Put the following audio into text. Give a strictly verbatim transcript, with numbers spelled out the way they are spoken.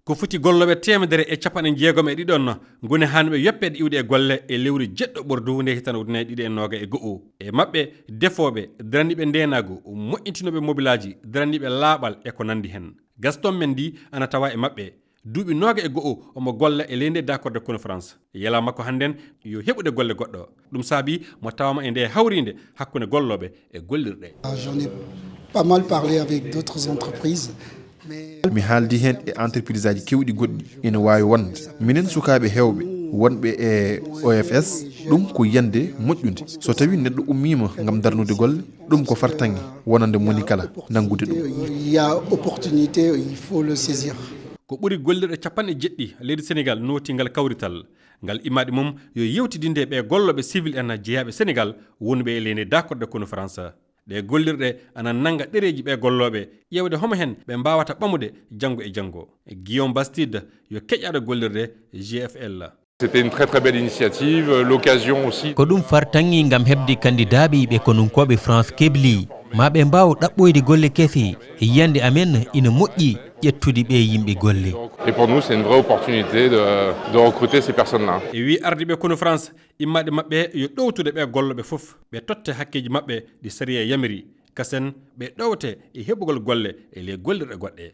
Ko foti gollooɓe teemedere e capanɗe jeegom e ɗiɗon ngoni haanɓe yoppeede iwde e golle e lewru jeɗɗo ɓordu nde hitande ujunere ɗiɗi e noogay e go'o. E maɓɓe, defooɓe, daraniiɓe ndeenaagu, moƴƴintinooɓe mobilaaji, daraniiɓe laaɓal e ko nanndi heen. Gaston Mendy ana tawa e maɓɓe. Duuɓi noogay e go'o omo golla e ley ndee daakorde Konu France. Yalaa makko hannden yo heɓude golle goɗɗo. Ɗum saabii mo tawama e ndee hawriinde hakkunde gollooɓe e gollirɗe. J'en ai pas mal parlé avec d'autres entreprises. Mi haaldi heen e entreprise aji keewɗi goɗɗi. Ina waawi wonde minen sukaaɓe heewɓe wonɓe e O F S, ɗum ko yiyannde moƴƴunde. So tawii neɗɗo ummiima ngam darnude golle, ɗum ko fartaŋŋe wonande moni kala nanngude ɗum. Il y a opportunité, il faut le saisir. Ko ɓuri gollirɗe capanɗe jeɗɗi leydi Senegaal nooti ngal kawrital. Ngal immaade mum yo yewtidinde ɓe gollooɓe civil en jeyaaɓe Senegaal wonɓe e ley ndee daakorde Konu France. Ɗee gollirɗe ana nannga ɗereeji ɓee gollooɓe, ƴeewde homo heen ɓe mbaawata ɓamude janngo e janngo. Guillaume Bastide yo keƴaaɗo gollirde G F L. C'était une très, très belle initiative, euh, l'occasion aussi. Ko ɗum fartaŋŋi ngam heɓde kandidaaɓe ɓe konunkooɓe France keblii, ma ɓe mbaaw ɗaɓɓoyde golle kese. E yiyannde amen, ina moƴƴi ƴettude ɓee yimɓe golle. Et pour nous, c'est une vraie opportunité de, de recruter ces personnes-là. E wii ardiiɓe Konu France, immaade maɓɓe yo ɗowtude ɓee gollooɓe fof, ɓe totte hakkeeji maɓɓe ɗi sariya yamiri. Kasen, ɓe ɗowte e heɓugol golle e ley gollirɗe goɗɗe.